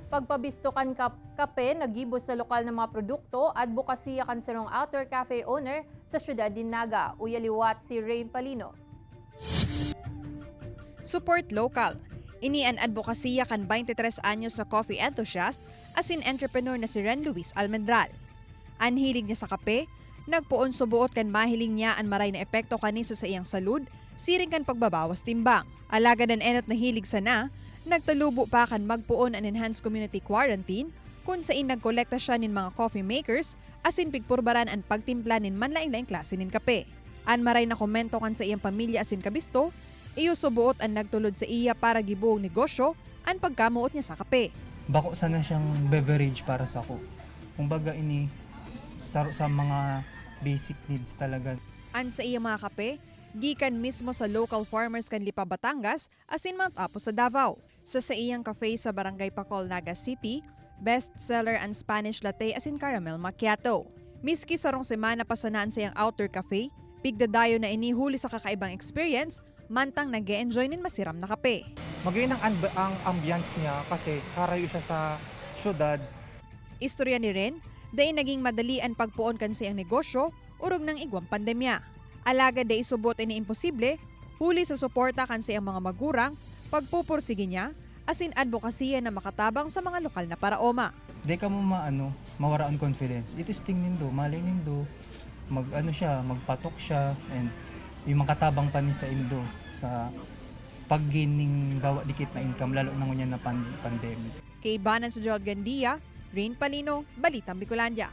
Pagpabisto kan kape, nagibos sa lokal na mga produkto at adbokasiya kan sarong outdoor cafe owner sa siyudad din Naga. Uya liwat si Rain Palino. Support local. Ini ang adbokasiya kan 23 anyos sa coffee enthusiast asin entrepreneur na si Ren Luis Almendral. Ang hilig niya sa kape, nagpuon subuot kan mahiling niya ang maray na epekto kani sa iyang salud, siring kan pagbabawas timbang. Alagad an enot na hilig sana, nagtalubo pa kan magpuon an enhanced community quarantine kung sain nagkolekta siya nin mga coffee makers asin pigpurbaran ang pagtimpla nin manlaing-laing klase nin kape. An maray na komento kan sa iyang pamilya asin kabisto, iyo subuot ang nagtulod sa iya para gibuong negosyo ang pagkamuot niya sa kape. Bako sana siyang beverage para sa ko. Kumbaga ini sa mga basic needs talaga. An sa iya mga kape, gikan mismo sa local farmers kan Lipa, Batangas asin Mount Apo sa Davao. Sa iyang cafe sa Barangay Pacol, Naga City, best seller ang Spanish latte asin caramel macchiato. Miski sarong semana pa sanaan sa iyang outdoor cafe, pigdadayo na inihuli sa kakaibang experience, mantang nag enjoy nin masiram na kape. Magayon ang ambience niya kasi harayo siya sa syudad. Istorya ni Ren, dahil naging madali ang pagpuon kan sa iyang negosyo, urog ng igwang pandemya. Alagad dai subot ini imposible, huli sa suporta kan sa iyang mga magurang, pagpupursige niya, asin adbokasiya na makatabang sa mga lokal na paraoma. Di ka mo maano, mawara ang confidence. Itisting nindo, malay nindo, mag ano siya, magpatok siya and yung makatabang pa ni sa indo sa pag-gaining gawa dikit na income lalo na ngunya na pandemic. Kay Banan sa Gerald Gandia, Rain Palino, Balitang Bicolandia.